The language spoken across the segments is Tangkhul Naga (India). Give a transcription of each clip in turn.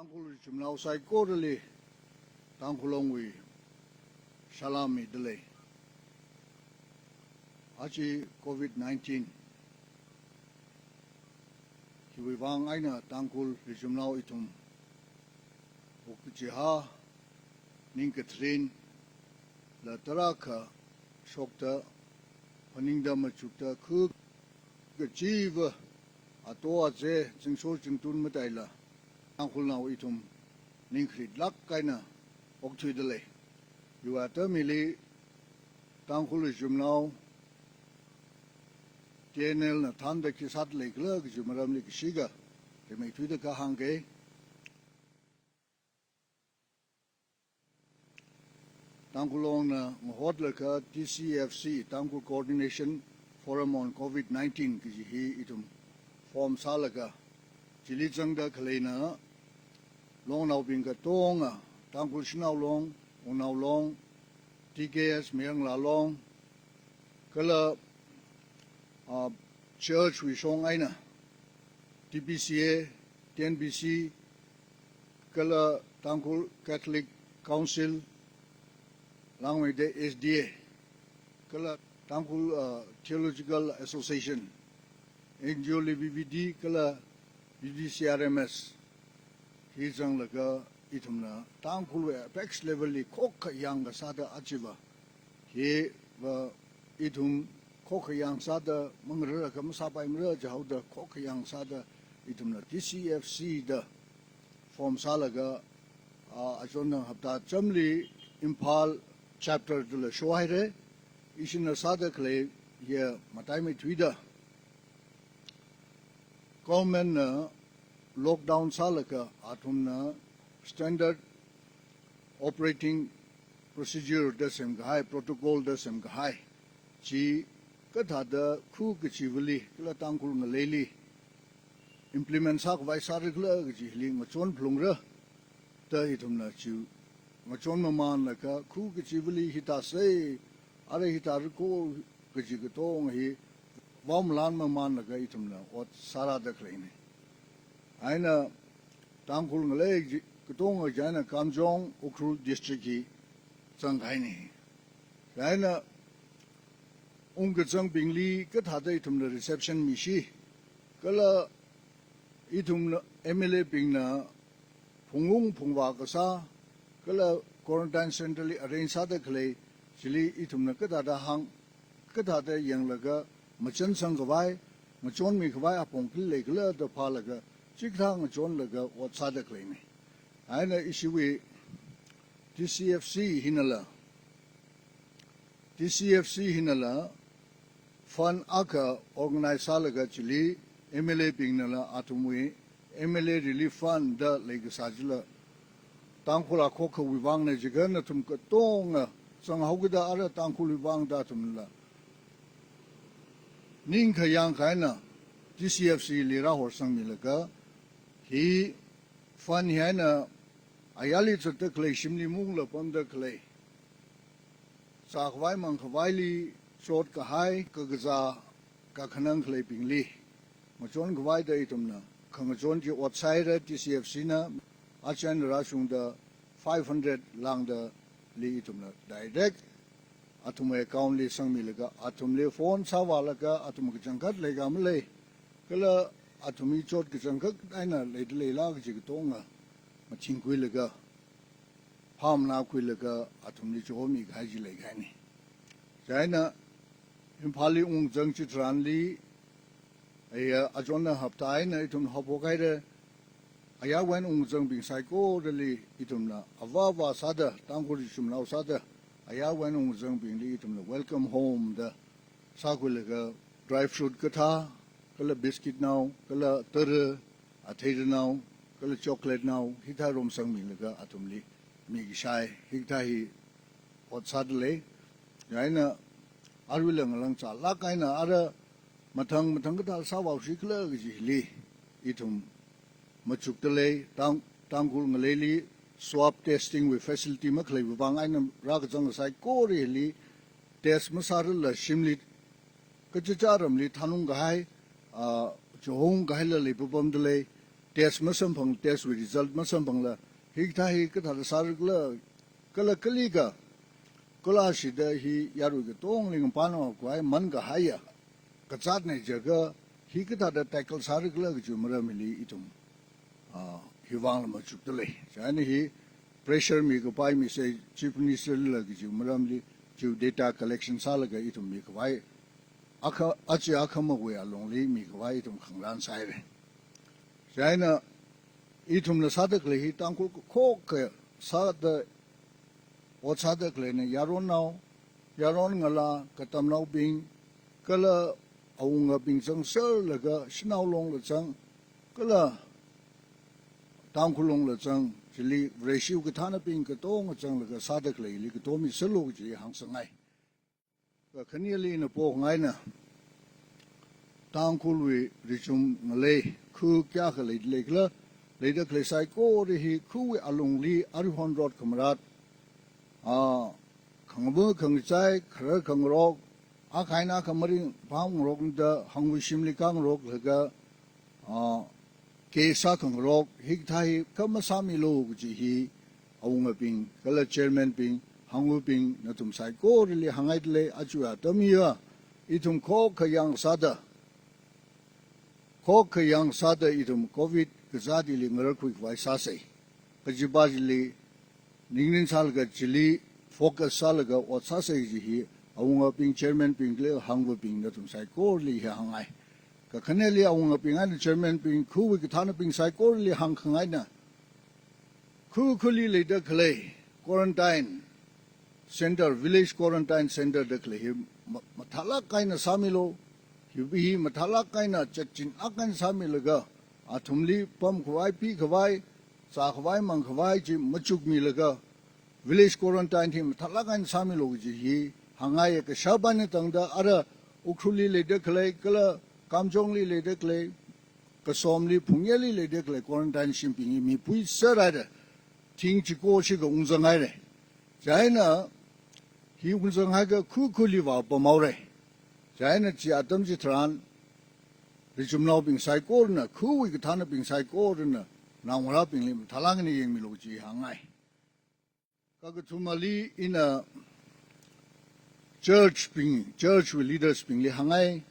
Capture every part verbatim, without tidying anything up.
Tangkhul richumnao saikorali Tangkhul Longwui salam midalei. Aja covid nineteen hiwui vang eina Tangkhul richumnao ithum wuk kachiha, ning katharin, la tarākha shokta, phaningda machukta, khu kachiva, ato aze, zingsho zingtun mataila, Tangkhulnao ithum ning khritlāk eina okthuidalei. Yuwa tamili Tangkhul richumnao T N L na thānda khi sāda leikhala kaji maramli kashika rimeithuida kahāngke. Tangkhul Longna ngahotlaga T C F C, Tangkhul Coordination Forum on covid nineteen kaji hi ithum form sālaga, chili zangda khaleina longnaobing katonga, Tangkhul Shanao Long, Wungnao Long, T K S Mayangla Long, kala, ah, church wui shong eina, T P C A, T N B C, kala Tangkhul Catholic Council, langmeida S D A, kala Tangkhul, ah, Theological Association, N G O li V V D, kala V D C R M S, hi zanglaga ithumna Tangkhulwui apex level li khokkha yangkasāda achiva, hiva ithum khokkha yangsāda mangararaka masāpaimara jihaoda khokkha yangsāda ithumna T C F C da form sālaga, ah, achonna hapta chamli Imphal chapter dala shohaire. Ishina sāda khalei hi mataimeithuida, government na lockdown sālaga athumna standard operating procedure da semkahai, protocol da semkahai chi kathāda khu kachivali kala Tangkhul ngaleili implement sākhavai sārakhala kajili ngachon phalungra da ithumna chi ngachon mamanlaga khu kachivali hithāsei, ara hithārako kaji katonga hi vaomalan mamanlaga ithumna ot sārāda khaleine. Eina Tangkhul ngalei ji-, katonga chieina Kamjong, Ukhrul district hi zangkahaine. Chieina ungkazangbingli kathāda ithumna reception mishi, kala ithumna M L A bingna phungung phungvā kasā, kala quarantine center li arrange sāda khalei chili ithumna kathāda hāng, kathāda yanglaga machansangkhavai, ngachonmikhavai apong khi leikhala da phālaga, chikathā ngachonlaga ot sāda khaleine. Eina ishiwui T C F C hinala, T C F C hinala fund akha organize sālaga chili M L A bingnala athumwui M L A Relief Fund da leikasā chila, Tangkhul akhokhawui vangna jiakha nathum katonga zanghaokida ara Tangkhulwui vang da athumla ning khayang kahaina T C F C li rāhorsangmilaga, hi fund hi eina ayarli zatda khalei, shimli maungla pamda khalei, zākhavai mangkhavaili chotkahai, kakazā kakhanang khaleibingli ngachonkhavai da ithumna khangachon chi ot sāhaira. T C F C na ajan rāshungda five hundred lāngda li ithumna direct athumwui account li sangmilaga, athumli phone sāvālaga, athum kachangkhat leika malei, kala athumwui chot kachangkhat eina leida leila kaji katonga mathingkhuilaga, phāmana khuilaga athumli chihomikahai chi leikahaine. Chieina Imphalli ungzang chitharanli, aya, achonna hapta eina ithum haophok haira, ayarwui eina ungzangbing saikorali ithumna avāvā sāda, Tangkhul richumnao sāda, ayarwui eina ungzangbingli ithumna welcome home da sākhuilaga, dry fruit kathā, kala biscuit nao, kala tara, athei ranao, kala chocolate nao, hithā romsangmilaga athumli mikashai, hikathā hi ot sāda lei. Chieina aruila ngalāng chālāk eina ara mathang mathang kathā sāvāshikhala kajili ithum machukda lei. Tang-, Tangkhul ngaleili swab testing wui facility makhaleiwui vang eina rākazang saikorali test masārarla shimli kachichā ramli thanungkahai, ah, chihomkahaila leipapamda lei. test masamphang, test wui result masamphangla, hikathā hi kathāda sāra khala, kala kalikha, kala shida hi yarui katongli ngapana khavai mankahaiya kazatna jiakha, hi kathāda tackle sāra khala kaji maramli ithum, ah, hiwui vangla machukda lei. Chieina hi pressure mikapai misai Chief Minister lila kaji maramli, chiwui data collection sālaga ithum mikhavai, akha, aja akhamawui alungli mikhavai ithum khangarān sāhaira. Chieina ithumna sāda khalei hi Tangkhul kakhok kasāda ot sāda khaleina, yaronnao, yaron ngalā, katamnaobing, kala awungabing zangserlaga, Shanao Longla zang, kala Tangkhul Longla zang, chili Vareshiwui kathānabing katonga zanglaga sāda khaleili katom miserlu kaji hāngsangngai. Kakhaneli ina pongaina, Tangkhulwui richum ngalei khu kayākha leida leikhala, leida khalei saikora hi khuwui alungli aruihon rot khamarat, ah, khangava khangachai, kharar khangarok, akha eina akha maringphā ngarokda hangwui shimli khangaroklaga, ah, case sākhangarok, hikathā hi kha masāmilu kaji hi awungabing, kala chairman bing, hangwubing, nathum saikorali hānghaida lei. Ajawui atam hiya, ithum khokkha yang sāda, khokkha yang sāda ithum covid kazat hili ngararkhui khavai sāsei. Kajipa chili ningrin sālaga, chili focus sālaga ot sāsei kaji hi awungabing, chairman bing kala hangwubing, nathum saikorali hi hāngngai. Kakhaneli awungabing eina chairman bing, khuwui kathānabing saikorali hāngkhangaina, khu khuli leida khalei quarantine center, village quarantine center da khalei hi ma-, mathālāk eina sāmilu. Hi, hi mathālāk eina, chatchinlāk eina sāmilaga, athumli pamkhavai, pikhavai, zākhavai, mangkhavai chi machukmilaga, village quarantine hi mathālāk eina sāmilu kaji hi hāngngaiya. Kashap eina tangda ara Ukhrulli leida khalei, kala Kamjongli leida khalei, Kasomli, Phungyali leida khalei quarantine shimbing hi mipui serhaira. Thing chiko shikha ungzanghaira. Chieina hi ungzanghaiakha khu khuli vāpamhaora. Chieina chi atam chitharan, richumnaobing saikorana, khuwui kathānabing saikorana, naongarābingli mathālāk eina yangmilu kaji hāngngai. Kakathumali ina church bing, church wui leaders bingli hāngngai,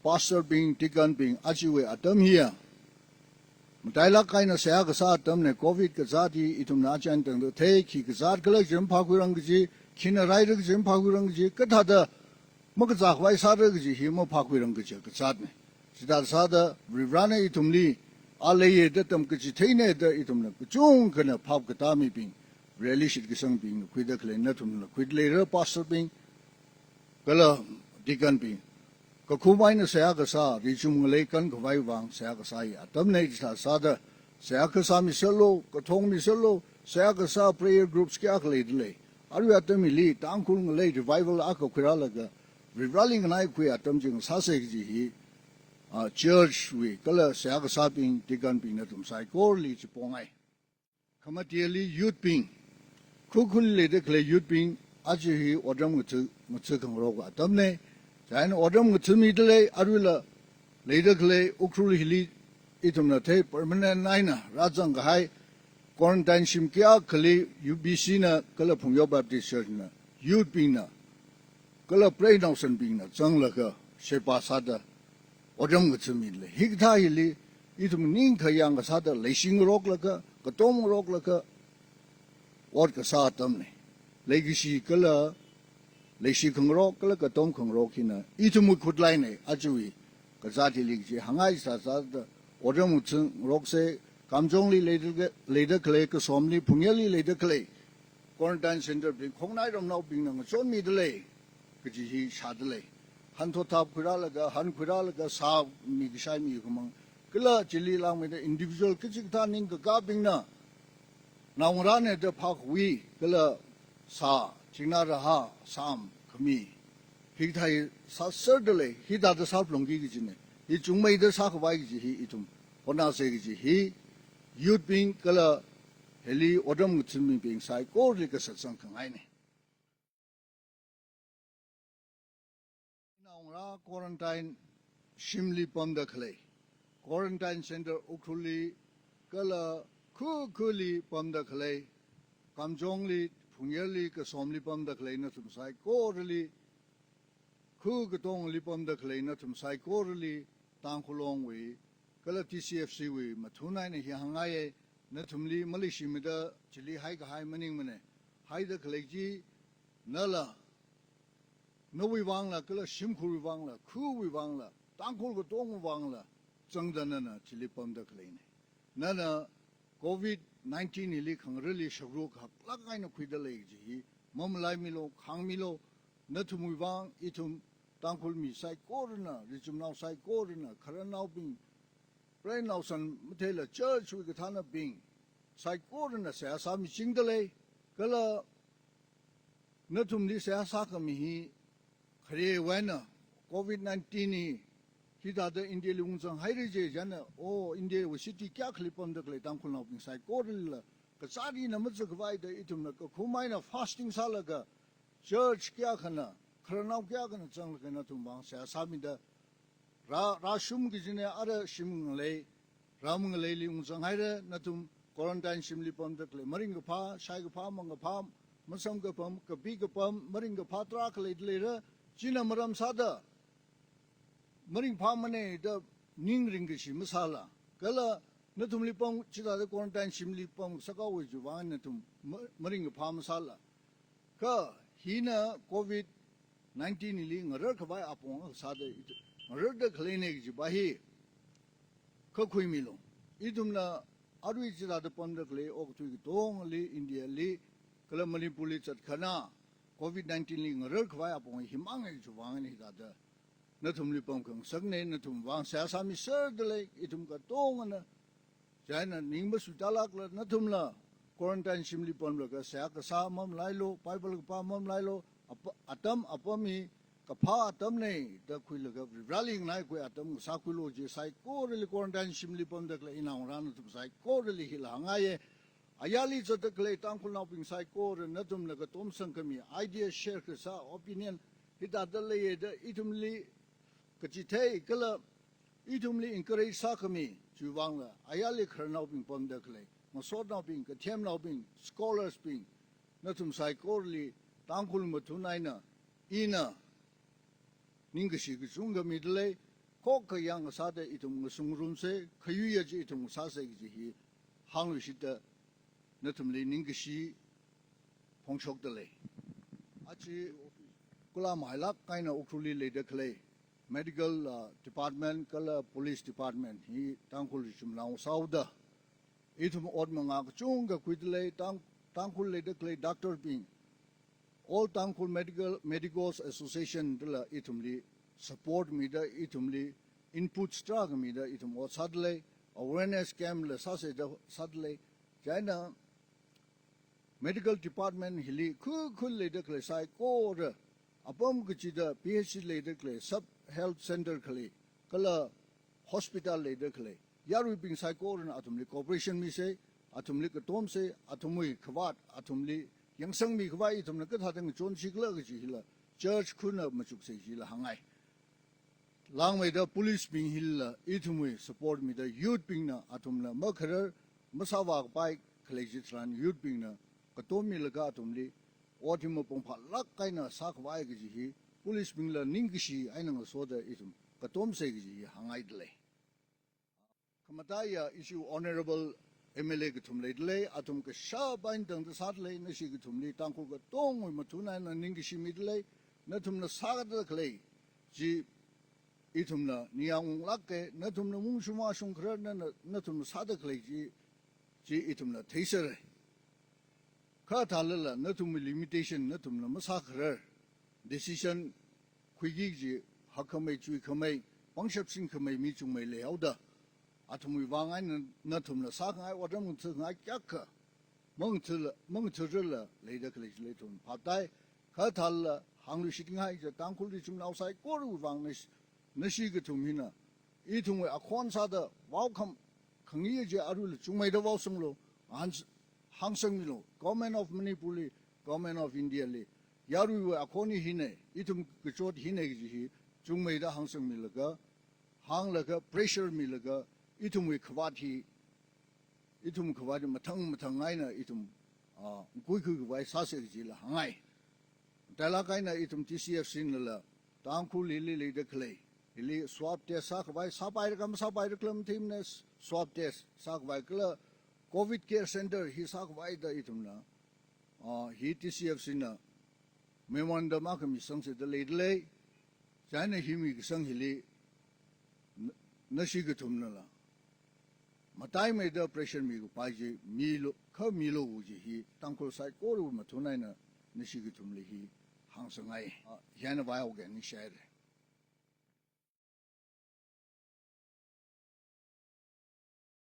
pastor bing, deacon bing, ajawui atam hiya matailāk eina seihā kasā atamna. Covid kazat hi ithumna aja eina tangda thei, khi kazat khala kaji maphākhuirang kaji, khina raira kaji maphākhuirang kaji, kathāda makazā khavai sāra kaji hi maphākhuirang kaji kazatna. Chithāda sāda Varivarana ithumli, a leiya da tamkachitheina da ithumna kachungkhana phap katā mibing, Vareli shitkasangbingna khuida khalei, nathumla khuida leira, pastor bing, kala deacon bing. Kakhum eina seihā kasā, richum ngalei kankhavai vang seihā kasā hi atamna. Chithāda sāda seihā kasā miserlu, kathong miserlu, seihā kasā prayer groups kayākha leida lei. Arui atam hili Tangkhul ngalei revival akha khuirālaga, Varivarali nganaikhui atam chi ngasāsei kaji hi, ah, church wui kala seihā kasābing, deacon bing, nathum saikorali chi pongai. Khamatili youth bing, khu khuli leida khalei youth bing, aja hi otram ngatha, ngatha khangarok atamna. Chieina otram ngathamida lei, aruila leida khalei Ukhrul hili ithumna thei permanent eina rāzangkahai quarantine shim kayākhali U B C na kala Phungyo Baptist Church na, youth bingna kala preinao sanbingna zanglaga sheba sāda otram ngathamida lei. Hikathā hili ithum ningkha yang kasāda leishi ngaroklaga, katom ngaroklaga ot kasā atamna. Leikashi kala leishi khangarok kala katom khangarok hina ithumwui khutlaina. Ajawui kazat hili chi hāngngai sāsāda otram ngatha ngaroksei. Kamjongli leida, leida khalei, Kasomli, Phungyali leida khalei quarantine center bing khongnai ramnaobingna ngachonmida lei kaji hi shāda lei. Han thotthap khuirālaga, han khuirālaga, sā mikashai mikhamang, kala chili langmeida individual kachikathā ningkakābingna naongarāna da phākhui, kala sā, chingna rahā, sām khami, hikathā hi sāserda lei. Hithāda sāphalungki kajina. Hi chungmeida sākhavai kaji hi ithum hotnāsei kaji hi youth bing kala hili otram ngatha mibing saikorali kasatsan khangaina. Naongarā quarantine shimli pamda khalei, quarantine center Ukhrulli kala khu khuli pamda khalei, Kamjongli, Phungyarli, Kasomli pamda khalei nathum saikorali, khu katongali pamda khalei nathum saikorali, Tangkhul Longwui, kala T C F C wui mathun eina hi hāngngaiya. Nathumli maleishimida chili haikahai maningmana. Haida khalei chi, nala, nawui vangla, kala shimkhurwui vangla, khuwui vangla, Tangkhul katongwui vangla, zangda nana chili pamda khaleina. Nana covid nineteen hili khangarāli shakruk haklāk eina khuida lei kaji hi mamalaimilu, khāngmilu. Nathumwui vang ithum Tangkhul mi saikorana, richumnao saikorana, khararnaobing, preiva̱nao san matheila church wui kathānabing saikorana seihā sāmichingda lei. Kala nathumli seihā sākhami hi, kharewui eina covid nineteen hi hithāda India li ungzang haira jiakha, oh, India wui city kayākhali pamda khalei Tangkhulnaobing saikoralila kazāt hina mazākhavai da ithumna kakhum eina fasting sālaga, church kayākhana, khararnao kayākhana zanglaga nathum vang seihā sāmida, rā, rāshum kajina, ara shim ngalei, ram ngaleili ungzang haira. Nathum quarantine shimli pamda khalei, maringkaphā, shaikaphā, mangkaphā, masamkaphā, kapi kapam, maringkaphā tarākha leida leira. China maram sāda maringphāmana da ning ringkashi masāla, kala nathumli pam, chithāda quarantine shimli pamsakhaowui chiwui vang nathum ma-, maringkaphā masāla. Kha hina covid nineteen li ngararkhavai apong akha sāda, ithum ngararda khaleina kajiva hi khuikhuimilu. Ithumna arui chithāda pamda khalei okathui katongali, India li, kala Manipur li zatkhana, covid nineteen li ngararkhavai apong himang kajiwui vang hithāda nathumli pamkhangasakna. Nathum vang seihā sāmiserda lei, ithum katongana. Chieina ning masuitālākla, nathumla quarantine shimli pamlaga seihā kasā mamalailu, Bible kapā mamalailu, apa-, atam apam hi kaphā atamna da khuilaga Varivarāli nganaikhui atam sākhuilu ji saikorali quarantine shimli pamda khalei inao ngarā nathum saikorali hila hāngngaiya. Ayarli zatda khalei Tangkhulnaobing saikora nathumla katomsangkhami, idea share kasā, opinion hithāda leiya da ithumli kachithei kala ithumli encourage sākhami chiwui vangla, ayarli khararnaobing pamda khalei, ngasotnaobing, kathemnaobing, scholars bing, nathum saikorali Tangkhul mathun eina ina ningkashi kachungkha mida lei. Khokkha yāng kasāda ithum ngasungrumsa, khayuiya chi ithum sāsa kaji hi hāngluishitda nathumli ningkashi phongshokda lei. Aja kula mahailāk eina Ukhrulli leida khalei medical, uh, department kala police department hi Tangkhul richumnao sāhaoda, ithum ot mangā kachungkha khuida lei. Tang-, Tangkhul leida khalei doctor bing, All Tangkhul Medical, Medicos Association dala ithumli support mida, ithumli inputs tarākha mida ithum ot sāda lei, awareness camp la sāsa da sāda lei. Chieina medical department hili khu khuli leida khalei saikora, apam kachida P H C leida khalei, sub health center khalei, kala hospital leida khalei yaruibing saikorana athumli cooperation misa, athumli katomsa, athumwui khavāt athumli yangsangmikhavai ithumna kathāda ngachonchikhala kaji hila church khuna machuksa jila hāngngai. Langmeida police bing hila ithumwui support mida, youth bingna athumla makharar masāvākapai khalei chitharan youth bingna katommilaga athumli ot hi mapung phālāk eina sākhavai kaji hi police bingla ningkashi eina ngasoda ithum katomsa kaji hi hāngngaida lei. Khamataiya issue honorable M L A kathum leida lei, athum kashap eina tangda sāda lei, nashi kathumli Tangkhul katongwui mathun eina ningkashi mida lei. Nathumna sāda khalei chi ithumna ningyāng unglāka, nathumna mungshung mashung kharar, na, na, nathumna sāda khalei chi, chi ithumna theisera. Kha thālala nathumwui limitation, nathumna masākharar decision khuiki kaji hakkhamei, chuikhamei, pangshap singkhamei mi chungmei leihaoda, athumwui vang eina nathumna sākhangai otram ngathāngai kayākha mangathāla, mangathārala leida khalei chili ithum phaptāi. Kha thālala hāngluishitngai kaja, Tangkhul richumnao saikorawui vang nash-, nashi kathum hina ithumwui akhon sāda vaokham khangayi kaja, aruila chungmeida vaosanglu, hāng-, hāngsangmilu, Government of Manipur li, Government of India li, yaruiwui akhon hi hina, ithum kachot hina kaji hi chungmeida hāngsangmilaga, hānglaga, pressure milaga, ithumwui khavāt hi ithum khavai mathang mathang eina ithum, ah, kuikhui khavai sāsa kajila hāngngai. Matailāk eina ithum T C F C nala Tangkhul hili leida khalei hili swab test sākhavai, sāpaira ka masāpaira khala matheimana, swab test sākhavai kala Covid Care Center hi sākhavaida ithumna, ah, hi T C F C na memorandum akha misangseda leida lei. Chieina hi mikasang hili na-, nashi kathumnala mataimeida pressure mikapai chi milu, kha milu kaji hi Tangkhul saikora mathun eina nashi kathumli hi hāngsangngai. Ah, hi eina vaihaoki, ningshihaira.